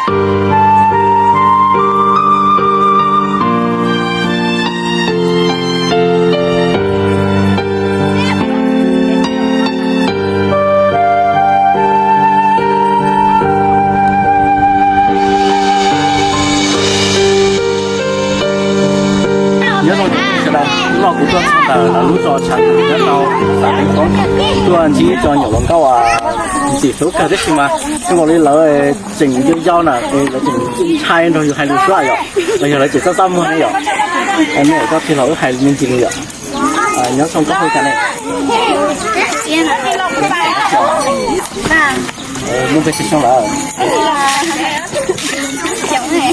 Nyob zoo sawv daws, hnub no kuv tuaj txog ntawm lawv lub zos Tshav Twm nyob rau xav Teev Koob, tuaj ntsib cov nyuam hluas nkauj uas ntxim hlub kawg tab sis mas zoo nkaus li lawv tseem yau yau na, lawv tseem ntshai nrog yus hais lus xwb yom, los yog lawv tseem txaj txaj muag ne yom. Nej koj tij laug wb hais me ntsis li yom. Nyob zoo koj hu cas ne? Muaj pes tsawg xyoo lawm?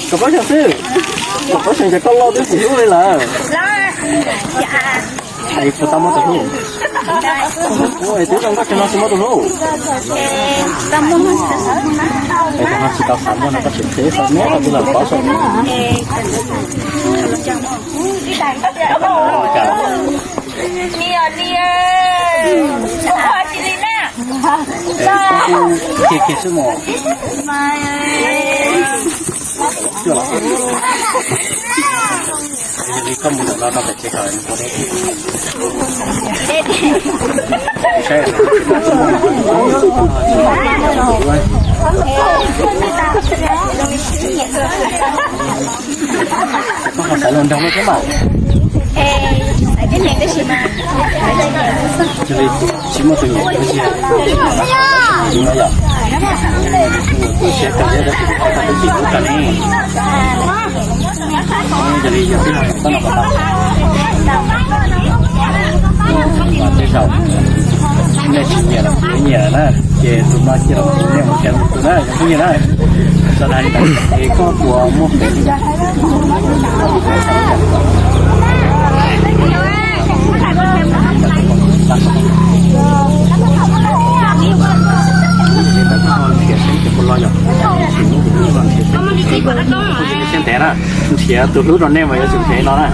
Kaum plaub xyoo xwb. Kaum plaub xyoo ces koj loj twb tsis hlub li lawm. Es puas tau muaj tus hlub? Twb zoo nkauj tsev no tsis muaj tus hlub. Es tus no tsis tau xav muaj no koj tseem qhia ib qho neb koj tij laug paub saib. Kiag kiag xwb mog. Yog li koj mus ntawm no rau pem tsev kom ua deb. Saib, koj ho xaiv luag nraug thiab mas. Yog li tsis muaj tus nyiam tus tsis, no yom, tu siab kawg thiab tab sis kuv qhia koj twb tsis hlub kawg ne. Yog li yog tij laug txhob nrog kuv tau. Tej zaum nej tsis nyiam los kuv nyiam na, ces tus no cia rau kuv, nej mus nrhiav tus na cov phooj ywg na. Tso dag li ntawd es koj puas muaj fev li cas? Nrhiav tus hlub rau nej mas yuav tsum nrhiav no na.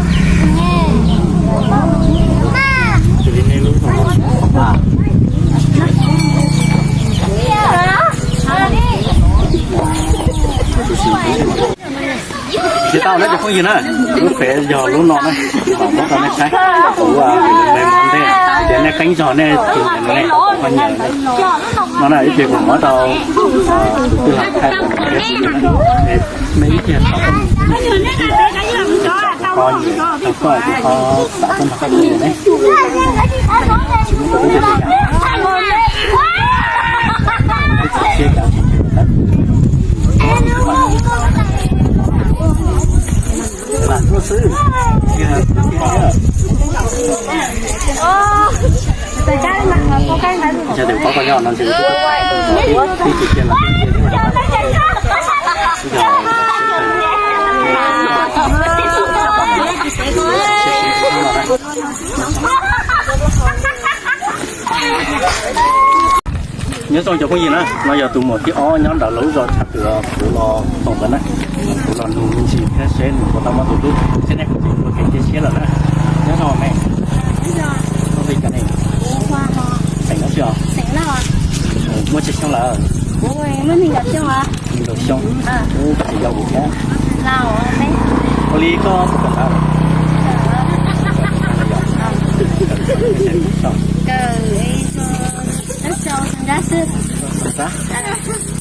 Tsis tau na cov phooj ywg na, lub fev yog lub no na, muab rau nej saib, kuv me mov ntej, ces nej qeeb zog nej tus nyiam nej ho nyiam no na, ib pliag kuv muab rau tus twg los thaij, me ib pliag ho xav tuaj nrog koj tus ne. Nyob zoo cov phooj ywg na, no yog tus muam thib ob nyob ntawm lub zos Tshav Twm, kuv los toom ntawd na, kuv los nug me ntsis thiab seb nws puas tau muaj tus hlub, seb nej puas tseem ua kev cia siab lawm na. Nyob zoo me, koj li cas ne? Xeem dab tsi os? Muaj tsawg xyoo lawm? Nees nkaum xyoo. Ub, koj tseem yau kuv thiab. Ua li koj puas kawm ntawv?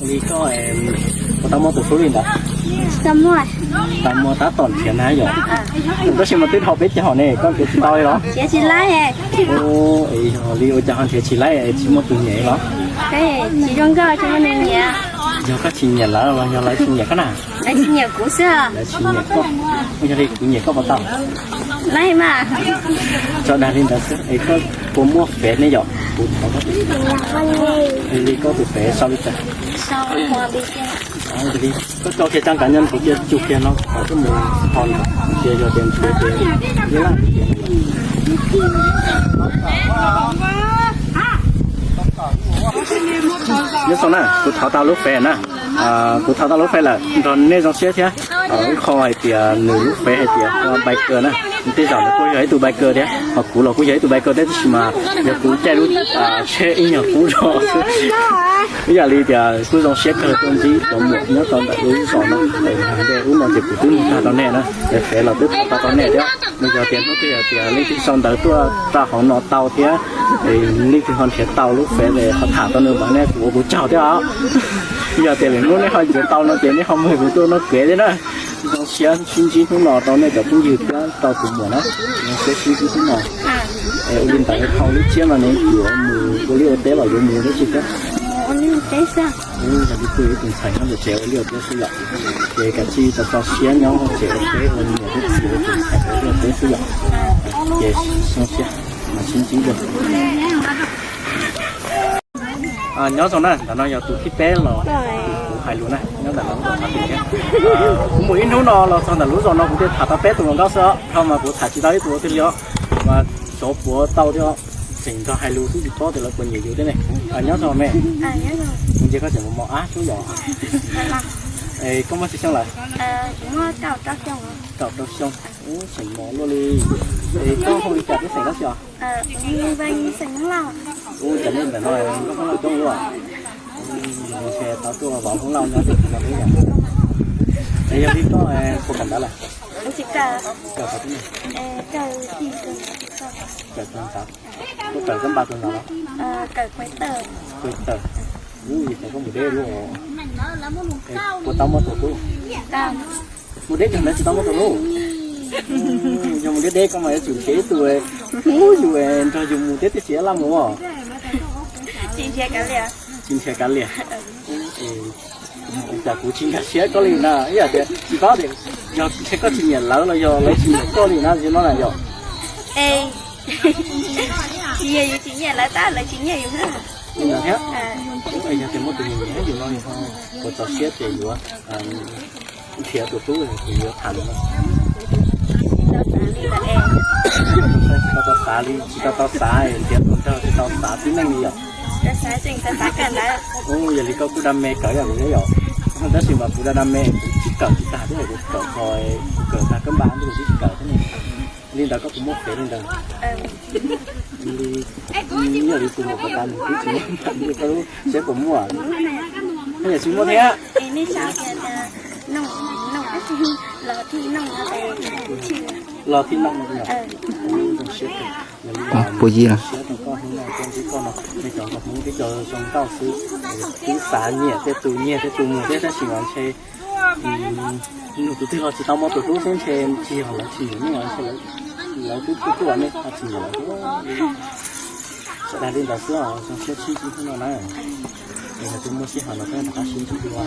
Ua li koj puas tau muaj tus hlub li ntawd? Tau muaj tab tom nrhiav na yom. Tab sis mas twb dhau peb caug ne koj nrhiav tsis tau li los? Yog li ua cas ho nrhiav tsis laib tsis muaj tus nyiam los? Yog koj tsis nyiam lawv los yog lawv tsis nyiam koj na? Lawv tsis nyiam koj. Yog li kuv nyiam koj puas tau? Tso dag li ntawd xwb es koj puas muaj fev ne yom? Kuv thov koj tus, li koj tus fev sau li cas? Koj tso kiag cov nkaus no kuv cia tsum kiag no kom koj mus ho ntawd, ces yog tias nrhiav ces ib lab. Nyob zoo na, kuv thov tau lub fev na. Kuv thov tau lub fev lawm, nrog nej zoo siab thiab. Ib qho hais tias nws lub fev hais tias Bai Kawg na. Tej zaum nws kuj yog ib tug biker thiab, ho kuv los kuj yog ib tug biker thiab, tab sis mas yog kuv caij lub tsheb ib nyuag qub zog xwb. Ib yam li tias kuj zoo siab kawg tuaj ntsib cov muam nyob rau ntawm lub zos no. Ntej ub no ces kuv twb mus tag rau nej na, fev los twb tham tau rau nej thiab. Nws yog tias hnub twg yog tias leej twg sau ntawv tuaj rau hauv no tau thiab, leej twg ho nrhiav tau lub fev es ho tham rau nws mas nej kuv ua kuv tsaug thiab os. Yog tias lwm hnub nej ho nrhiav tau no ces nej ho muab kuv tuaj noj kev thiab na. Zoo siab sib ntsib hnub no rau nej cov phooj ywg thiab rau tus muam na. Zoo siab sib ntsib hnub no. Es ua li ntawd dhau lub tsiab no ne yuav mus ua liaj ua teb los yuav mus dab tsi thiab? Yog li kuj ib tus ntxhais nyob ntawm tsev ua liaj ua teb xwb yom. Ces kav tsij tau txo siab nyob tsev ua teb ua niam ua txiv ua tus ntxhais ua liaj ua teb xwb yom. Ces zoo siab mas sib ntsib dua. Nyob zoo na, ntawm no yog tus thib peb los kuv hais lus na, nyob ntawm no kuv mus ib hnub no los txog ntawm lub zos no kuv thiaj tham tau peb tus hluas nkauj xwb os, dhau mas kuv tham tsis tau ib tug twg li os, mas xyov puas tau thiab os, tseem nrog hais lus xwb tsis paub tias lawv puas nyiam yus thiab ne. Nyob zoo me, kuv ntsia koj tseem mos mos ab xwb yom. Es koj muaj xyoo lawm? Kaum rau xyoo, tseem mos luaj li. Es koj hu li cas, twb xeem dab tsi os? Ub, cov nej ntawm no nkauj Hmoob Lauj coob ua. Ntshe tau tuaj vauv Hmoob Lauj nyob tim no thiab yom. Es yog li koj puas kawm ntawv lawm? Kawm qhov twg ne? Kawm tus ntawd. Koj kawm kab npa tus ntawd los? Kawm tawm. Ub, yog tias koj mus deb luaj. Puas tau muaj tus hlub? Mus deb tag ntawd tsis tau muaj tus hlub. Yog mus deb deb koj mas yuav tsum nrhiav ib tug hlub yus nrog yus mus thiab tib si laj mus. Tsis nrhiav kav liam. Cas kuv tsis nkag siab koj li na, ib yam tias tsis paub tias yog ntshe koj tsis nyiam lawv los yog lawv tsis nyiam koj li na, no na yom. Tsis yog yus tsis nyiam lawv tab lawv tsis nyiam yus thiab. Li ntawd thiab. Yog tias muaj tus nyiam nyiam yus no, puas txaus siab tias yuav nrhiav tus hlub es yuav tham no? Tsis tau tau xav li, tsis tau tau xav nrhiav tus nrog, tsis tau xav tib neeg li yom. Yog li koj kuj đam mê kawm yam kuv thiab yom. Tab sis mas kuv đam đam mê kuv tsis kawm tsis tag thiab, kuv kawm ko, kuv kawm tag kab npa kuv twb tsis kawm thiab ne. Li ntawd koj puas muaj fev li ntawd? Li, yog li tus muam ko tas nws twb tsis muaj, koj lub siab puas muaj? Koj yam tsis muaj thiab. Los thib no, siab rau koj hnub no tuaj ntsib koj no, nej cov nkauj Hmoob twb cov zoo nkauj xwb, twb xav nyiam tej tus nyiag tej tus mus thiab tab sis mas ntshe nug tus twg los tsis tau muaj tus hlub xwb, ntshe tsis yog lawv tsis nyiam nej, ntshe lawv twb tuaj tuaj nej tsis nyiam lawv. Sawv daws li ntawd xwb os, zoo siab sib ntsib hnub no na. Es yog tias muaj sij hawm no peb rov qab sib ntsib dua.